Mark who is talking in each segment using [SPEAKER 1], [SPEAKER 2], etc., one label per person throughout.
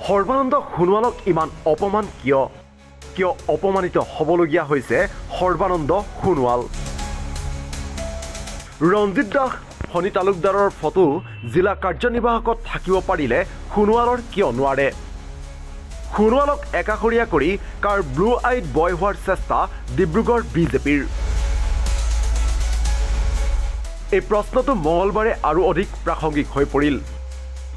[SPEAKER 1] সৰ্বানন্দ সোণোৱালক ইমান অপমান কিয়? কিয় অপমানিত হ'বলগীয়া হৈছে সৰ্বানন্দ সোণোৱাল? ৰঞ্জিত দাস, ফণী তালুকদাৰৰ ফটো জিলা কাৰ্যনিৰ্বাহকত থাকিব পাৰিলে সোণোৱালৰ কিয় নোৱাৰে? সোণোৱালক একাষৰীয়া কৰি কাৰ ব্লু আইড বয় হোৱাৰ চেষ্টা ডিব্ৰুগড় বিজেপিৰ? এই প্ৰশ্নটো মঙলবাৰে আৰু অধিক প্ৰাসংগিক হৈ পৰিল।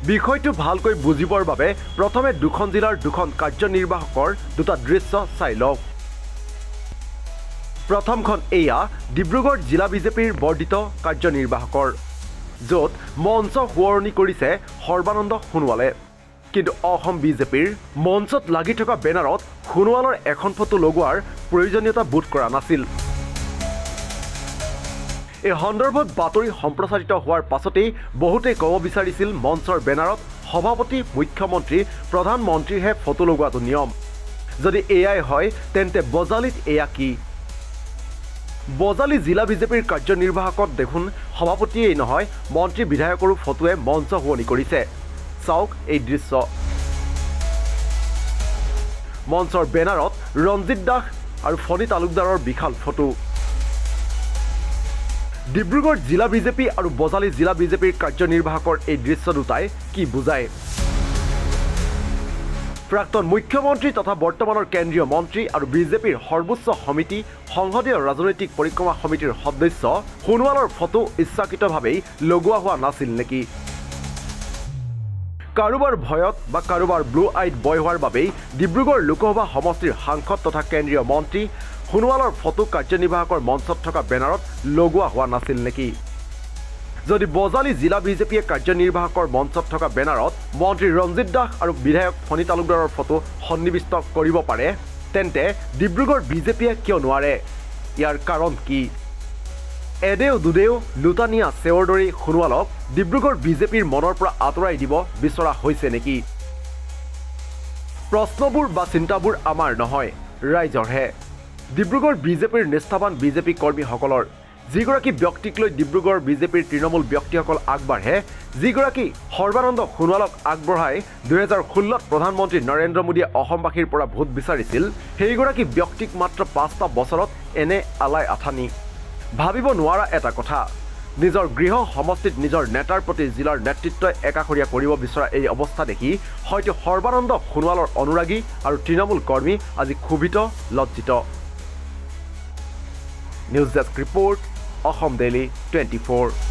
[SPEAKER 1] বিষয়টো ভালকৈ বুজিবৰ বাবে প্ৰথমে দুখন জিলাৰ দুখন কাৰ্যনিৰ্বাহকৰ দুটা দৃশ্য চাই লওক। প্ৰথমখন এয়া ডিব্ৰুগড় জিলা বিজেপিৰ বৰ্ধিত কাৰ্যনিৰ্বাহকৰ, য'ত মঞ্চ সোঁৱৰণি কৰিছে সৰ্বানন্দ সোণোৱালে। কিন্তু অসম বিজেপিৰ মঞ্চত লাগি থকা বেনাৰত সোণোৱালৰ এখন ফটো লগোৱাৰ প্ৰয়োজনীয়তা বোধ কৰা নাছিল। এই সন্দৰ্ভত বাতৰি সম্প্ৰচাৰিত হোৱাৰ পাছতেই বহুতেই ক'ব বিচাৰিছিল, মঞ্চৰ বেনাৰত সভাপতি, মুখ্যমন্ত্ৰী, প্ৰধানমন্ত্ৰীৰহে ফটো লগোৱাটো নিয়ম। যদি এয়াই হয়, তেন্তে বজালীত এয়া কি? বজালী জিলা বিজেপিৰ কাৰ্যনিৰ্বাহকত দেখোন সভাপতিয়েই নহয়, মন্ত্ৰী বিধায়কৰো ফটোৱে মঞ্চ শুৱনি কৰিছে। চাওক এই দৃশ্য। মঞ্চৰ বেনাৰত ৰঞ্জিত দাস আৰু ফণী তালুকদাৰৰ বিশাল ফটো। ডিব্ৰুগড় জিলা বিজেপি আৰু বজালী জিলা বিজেপিৰ কাৰ্যনিৰ্বাহকৰ এই দৃশ্য দুটাই কি বুজায়? প্ৰাক্তন মুখ্যমন্ত্ৰী তথা বৰ্তমানৰ কেন্দ্ৰীয় মন্ত্ৰী আৰু বিজেপিৰ সৰ্বোচ্চ সমিতি সংসদীয় ৰাজনৈতিক পৰিক্ৰমা সমিতিৰ সদস্য সোণোৱালৰ ফটো ইচ্ছাকৃতভাৱেই লগোৱা হোৱা নাছিল নেকি? কাৰোবাৰ ভয়ত বা কাৰোবাৰ ব্লু আইড বয় হোৱাৰ বাবেই ডিব্ৰুগড় লোকসভা সমষ্টিৰ সাংসদ তথা কেন্দ্ৰীয় মন্ত্ৰী সোণোৱালৰ ফটো কাৰ্যনিৰ্বাহকৰ মঞ্চত থকা বেনাৰত লগোৱা হোৱা নাছিল নেকি? যদি বজালী জিলা বিজেপিয়ে কাৰ্যনিৰ্বাহকৰ মঞ্চত থকা বেনাৰত মন্ত্ৰী ৰঞ্জিত দাস আৰু বিধায়ক ফণী তালুকদাৰৰ ফটো সন্নিৱিষ্ট কৰিব পাৰে, তেন্তে ডিব্ৰুগড় বিজেপিয়ে কিয় নোৱাৰে? ইয়াৰ কাৰণ কি? এদেও দুদেও লুটানিয়া চেৱৰ দৰেই সোণোৱালক ডিব্ৰুগড় বিজেপিৰ মনৰ পৰা আঁতৰাই দিব বিচৰা হৈছে নেকি? প্ৰশ্নবোৰ বা চিন্তাবোৰ আমাৰ নহয়, ৰাইজৰহে। ডিব্ৰুগড় বিজেপিৰ নিষ্ঠাবান বিজেপি কৰ্মীসকলৰ। যিগৰাকী ব্যক্তিক লৈ ডিব্ৰুগড় বিজেপিৰ তৃণমূল ব্যক্তিসকল আগবাঢ়ে, যিগৰাকী সৰ্বানন্দ সোণোৱালক আগবঢ়াই 2016ত প্ৰধানমন্ত্ৰী নৰেন্দ্ৰ মোদীয়ে অসমবাসীৰ পৰা ভোট বিচাৰিছিল, সেইগৰাকী ব্যক্তিক মাত্ৰ 5টা বছৰত এনে আলাই আথানি। ভাবিব নোৱাৰা এটা কথা। নিজৰ গৃহ সমষ্টিত নিজৰ নেতাৰ প্ৰতি জিলাৰ নেতৃত্বই একাষৰীয়া কৰিব বিচৰা এই অৱস্থা দেখি হয়তো সৰ্বানন্দ সোণোৱালৰ অনুৰাগী আৰু তৃণমূল কৰ্মী আজি ক্ষোভিত, লজ্জিত। News desk report, Assam daily 24।